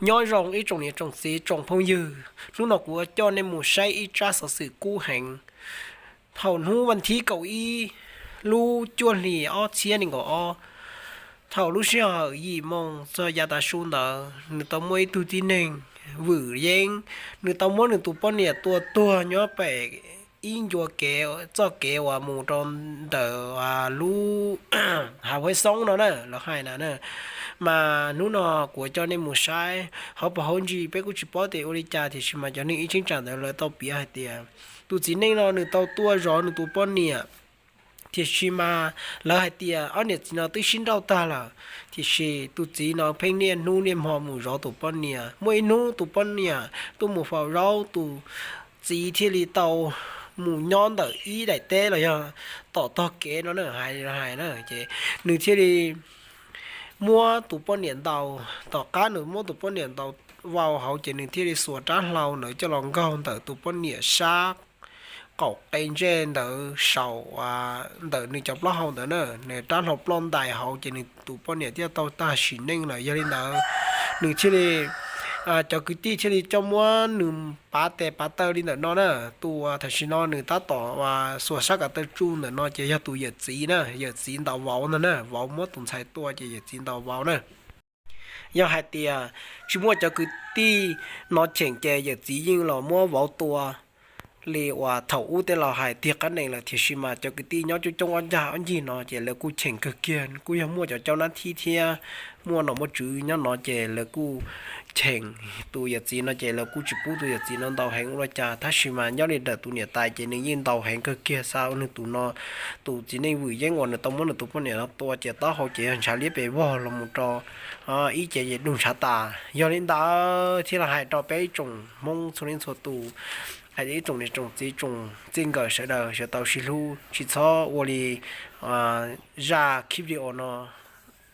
Nyob zoo ib tsoom niam tsoom txiv tsoom phooj ywg, hnub no kuv yuav coj nej mus saib ib tsab xov xwm kub heev. Thaum hnub vas thib kaum ib lub cuaj hlis ob txhiab nees nkaum ob, thaum lub sij hawm yim moo txog yav tav su ntawd nws tau muaj ib tug tib neeg vwm yeeb, nws tau muab nws tus poj niam tua tuag nyob pem ib ncua kev, txoj kev uas mus rau ntawm lub hav Huab Xoob no na, lawv hais na na. Mas hnub no kuv coj nej mus saib hauv paus hauv ntsis, peb kuj tsis paub tias ua li cas, tiam sis mas cov neeg ib cheeb tsam ntawd lawv tau piav hais tias tus txiv neej no nws tau tuaj zov nws tus poj niam, tiam sis mas lawv hais tias ob niam txiv no twb sib nrauj tag lawm, tiam sis tus txiv no pheej niaj hnub niaj hmo mus zov tus poj niam. Muaj ib hnub tus poj niam tuaj mus faus zaub, tus txiv thiaj li tau mus nyob ntawm ib daim teb los yog tom tog kev no na, hais hais na, ces nws thiaj li muab tus poj niam ntaus. Tom qab nws muab tus poj niam ntaus vau hauv ces nws thiaj li xuas rab hlau ntawd coj los nkaug ntawm tus poj niam sab qaum qe ntsej ntawd saum ntawm nws cov plaub hau ntawd na, nws rab hlau ploj ntais hauv ces nws tus poj niam thiaj tau tag sim neej lawm. Yog li ntawd nws thiaj li, cov kwv tij thiaj li coj muab nws pav tes pav taw li ntawm no na. Tus uas tam sim no nws tab tom xuas sab kav taw tsuj ntawm no ces yog tus yawm txiv na, yawm txiv ntaus vauv no na, vauv muab tus ntxhais tua ces yawm txiv ntaus vauv na. Yog hais tias tsis muaj cov kwv tij no cheem ces yawm txiv yeej los muab vauv tua li uas thaum ub tej laus hais tiag qab nees lawm, tiam sis mas cov kwv tij nyob coob coob ob ncag ob ncig no ces lawv kuj cheem kawg kiag, kuj yog muaj cov caub nab thib thiab muaj nom muaj tswv nyob no ces lawv kuj cheem tus yawm txiv no ces lawv kuj tsis pub tus yawm txiv no ntaus heev ua li cas. Tab sis mas nyob li ntawm tus niam tais ces nws yeej ntaus heev kawg kiag, xav ua nws tus no, tus txiv neej vwm yeeb uas nws tau muab nws tus poj niam no tua ces taub hau ces yog ntshav liab pes vog los mus rau ib ce ces dug ntshav tas. Yog li ntawd thiaj los hais rau peb ib tsoom Hmoob txhua leej txhua tus, hais tias ib tsoom niam tsoom txiv tsoom txij nkawm sawv daws sawv tau sib hlub, tsis txhob ua li zaj clip video no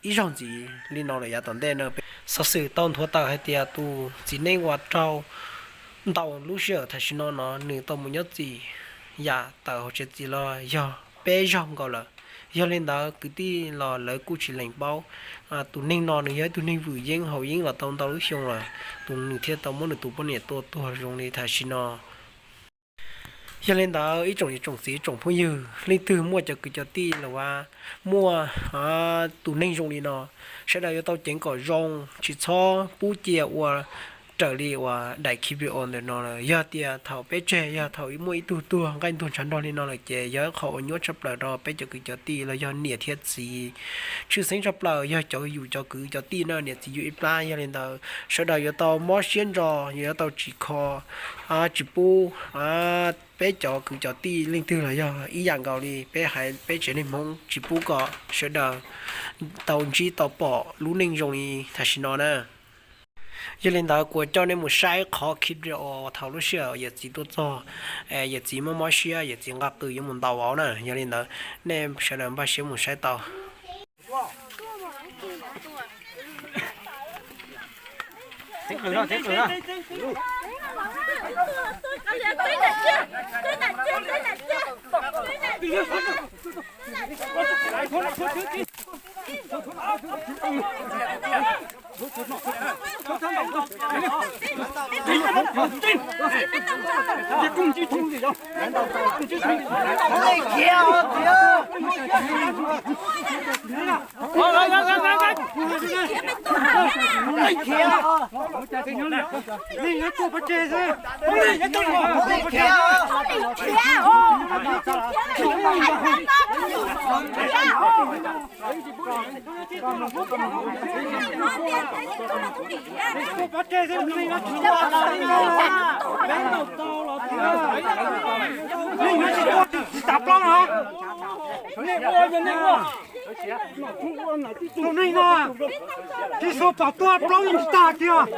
ib zaug ntxiv li no lawm yav tom ntej na. Xov xwm tau nthuav tawm hais tias tus txiv neej uas raug ntaus lub sij hawm tam sim no no nws tau mus nyob txim yam tawm hauv tsev txim los yog peb zaug nkaus lawm. Yog li ntawd kwv tij los lawv kuj tsis lees paub. Tus neeg no nws yog ib tug neeg vwm yeeb haus yeeb los tau ntau lub xyoo lawm, tus nws thiaj tau muab nws tus poj niam tua tuag zoo li tam sim no. Yog li ntawd ib tsoom niam tsoom txiv tsoom phooj ywg, leej twg muaj cov kwv cov tij los muaj tus neeg zoo li no, sawv daws yuav tau ceev kom zoo, tsis txhob pub cia ua raws li uas daim clip video ntawm no lawm. Yog tias thaum peb tseg, yog thaum muaj ib tug tuag nqaij ntuag ntshav nrog li no lawm ces yog ib qho uas nyuaj tshaj plaws rau peb cov kwv cov tij los yog niam thiab txiv. Tshwj xeeb tshaj plaws yog cov yus cov kwv cov tij na, niam txiv yus ib plab. Yog li ntawd sawv daws yuav tau mob siab ntso, yuav tau tsim kho, tsis pub peb cov kwv cov tij leej twg los yog ib yam nkaus li peb haiv peb tsev neeg Hmoob, tsis pub kom sawv daws tau ntsib tau pom lub neej zoo li tam sim no na. Yog li ntawd kuv coj nej mus saib qhov clip video thaum lub sij hawm yawm txiv tuaj txog, yawm txiv mob mob siab, yawm txiv nqa qws yuav mus ntaus vauv na. Yog li ntawd nej sawv daws npaj siab mus saib tau. Tus neeg no tsis xua pom tuaj plaub yeej tsis tag kiag.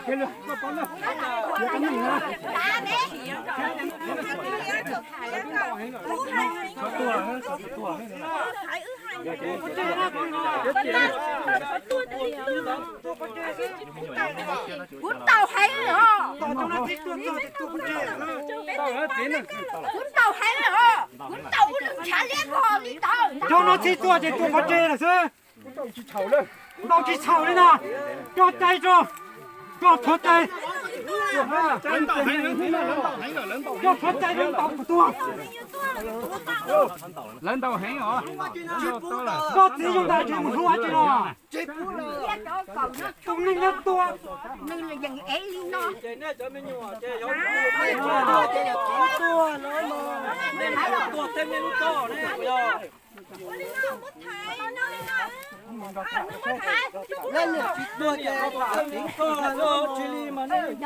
Kuv tau heev os. Kuv tau heev os. Kuv tau ua lwm tshav liab vog li ntawd. Cov no txhij tuaj ces tua pov tseg lawm xwb. Ntaus tsis txhaum li na. Coj cai tso, coj thov cai, coj thov cai ntaus kuv tuag. Lawv ntaus heev os. Koj txiv yug ntag tsis mus hlub tsis los. Tus neeg no tua.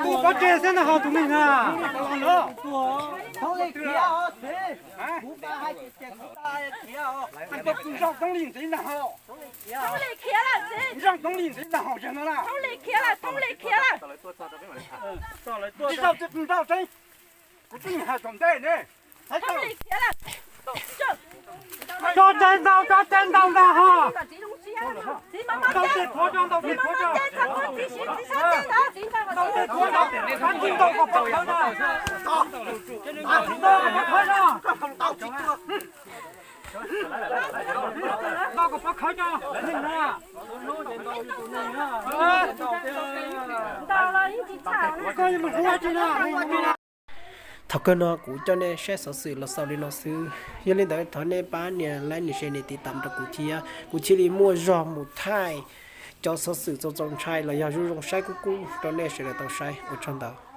Tus pov tseg xwb na ho tus neeg na. Nraug Toob Lis ntxiv ntag hauv. Nraug Toob Lis ntxiv ntag hauv no na. Tsis tau tseeb, kuv twb hais tom ntej ne. Tso cai ntaus, tso cai ntaus ntag ho. Ntaus tej phuav tso, ntaus tej phuav tso. Ntaus tej phuav tso, ntaus kom pov khawv tso. Ntaus kom pov khawv tso. Ntaus kom pov khawv tso. Koj yuav mus hlub tsis na. Thaum kawg no kuv coj nej saib xov xwm los xaus li no xwb, yog li ntawd thov nej pab nias like, nias share, nias tiv tam rau kuv thiab, kuv thiaj li muaj zog mus thaij cov xov xwm txaus txaus ntshai los yog zoo zoo saib kub kub rau nej sawv daws tau saib. Ua tsaug ntau.